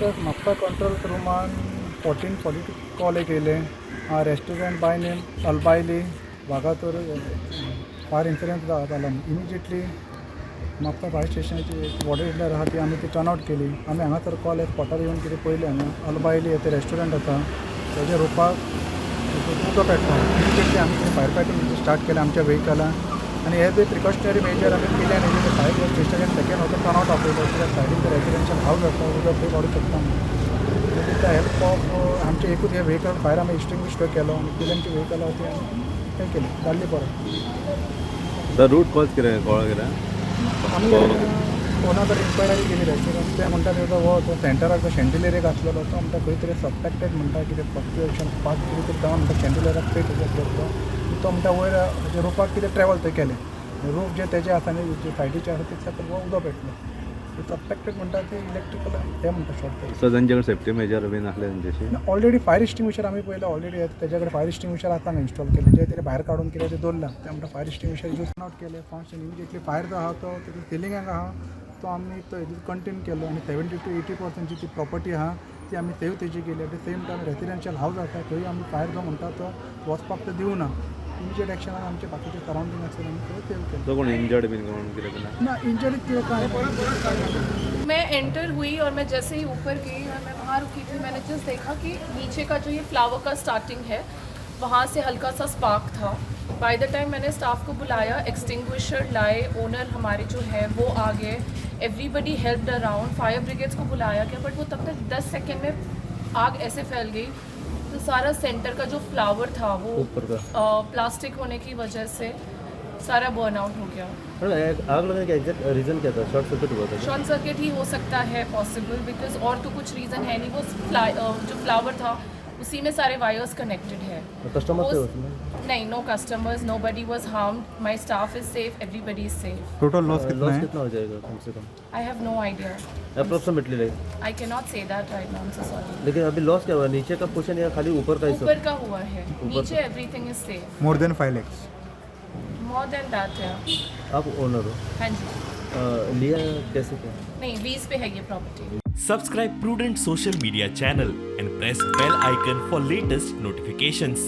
आमकां Mapusa control रुमान 14:42 call एक येयलें, रेस्टॉरंट बाय नेम अल्बायली वागातोर फायर इन्सिडंट जाला. इमिजिएटली म्हापसा फायर स्टेशनाची वॉटर हिटर आहा, ती आमी ती टर्न आवट केली. आमी हांगासर कॉल स्पॉटार येवन कितें पळयलें, हांगा अल्बायली ते रेस्टॉरंट आसा, तेज्या रुफाक उदक पेटलो. इमिजिएटली आमी फायर फायटींग स्टार्ट केलें आमच्या व्हेकलान आनी एज ए प्रिकॉशनरी मेजर आमी केल्यान हेजे फायर स्टेशनान सेकंड वचून टर्न आवट आपयलो, कित्याक सायडीन ते रेसिडेन्शियल हावज आसा, उदक थंय वाडूंक शकता म्हणून. विथ the help of आमचे एकूच हे व्हेकल फायर आमी एक्सटिंग्विश केलो आनी पिल्यानची व्हेकल आहा ती आमी हें केली, धाडली परत. सर, रूट कॉज कितें कळ्ळो कितें? आमी ओनर इन्क्वायरी केली रेस्टॉरंट, ते म्हणटा तेजो हो तो सेंटराक जो शेंडिलियर एक आसलेलो, तो म्हणटा खंय तरी सस्पेक्टेड म्हणटा कितें फ्लक्चुएशन स्पार्क कितें तरी जावन म्हणटा शेंडिलियराक पेट घेतलो. तो म्हणटा वयर म्हणजे रुफाक कितें ट्रॅवल थंय केलें, रूफ जे तेजे आसा न्ही, जे सायडीचे आसा, ते सकयल उदक पेटलो. सस्पेक्टेड म्हणटा ते इलेक्ट्रिकल हे म्हणटा शॉर्ट. सर, तेंचे कडेन सेफ्टी मेजर बीन आसले तेंच्याशी? ऑलरेडी फायर एक्सटिंग्विशर आमी पयलें, ऑलरेडी तेज्या कडेन फायर एक्सटिंग्विशर आसा हांगा इन्स्टॉल केलें, जे तेणे भायर काडून कितें तें दवरलां. ते म्हणटा फायर एक्सटिंग्विशर यूज आउट केलें फास्ट आनी इमिजिएटली फायर जो आहा तो तेजो सिलिंगाक आहा, तो आमी तो हेजेर कंटेन केलो आनी 70 टू 80% जी ती प्रॉपर्टी आहा ती आमी सेव तेजी केली. At the same time residential house आसा, थंय आमी फायर जो म्हणटा तो वचपाक तो दिवना. इमिजिएट एक्शनान आमचे बाकीचे सरावंडींग आसले, आमी थंय सेव केलें. सो कोण इंजर्ड बीन कोण कितें ना? ना, इंजरी कितें काय ना. मैं एंटर हुई और मैं जैसे ही ऊपर गई और मैं वहाँ रुकी थी, मैंने जस्ट देखा कि नीचे का जो ये फ्लावर का स्टार्टिंग है, वहाँ से हल्का सा स्पार्क था. बाय the time मैंने स्टाफ को बुलाया, एक्सटिंग्विशर लाए, ओनर हमारे जो है वो आ गए, everybody help around, fire brigades को बुलाया गया, बट वो तब तक 10 सेकेंड में आग ऐसे फैल गई, तो सारा सेंटर का जो फ्लावर था वो ऊपर का प्लास्टिक होने की वजह से सारा बर्न आउट हो गया. मैडम, आग लगने का एग्जैक्ट रीज़न क्या था? शॉर्ट सर्किट हुआ था क्या? शॉर्ट सर्किट ही हो सकता है पॉसिबल, because और तो कुछ रीज़न है नहीं. वो फ्लाई जो फ्लावर था, उसी में सारे वायर्स कनेक्टेड है. कस्टमर थे उसमें? नहीं, no customers, nobody was harmed. My staff is safe, everybody is safe. Total loss कितना लॉस है? कितना हो जाएगा कम से कम? I have no idea. Approximately like? I can not say that right now, so sorry. लेकिन अभी loss क्या हुआ? नीचे का पोर्शन या खाली ऊपर का ही सब? ऊपर का हुआ है, नीचे everything is safe. More than 5 lakhs? More than that है. आप ओनर हो? हाँ जी. लिया कैसे क्या? नहीं, 20 पे है ये property. Subscribe Prudent Social Media channel and press bell icon for latest notifications.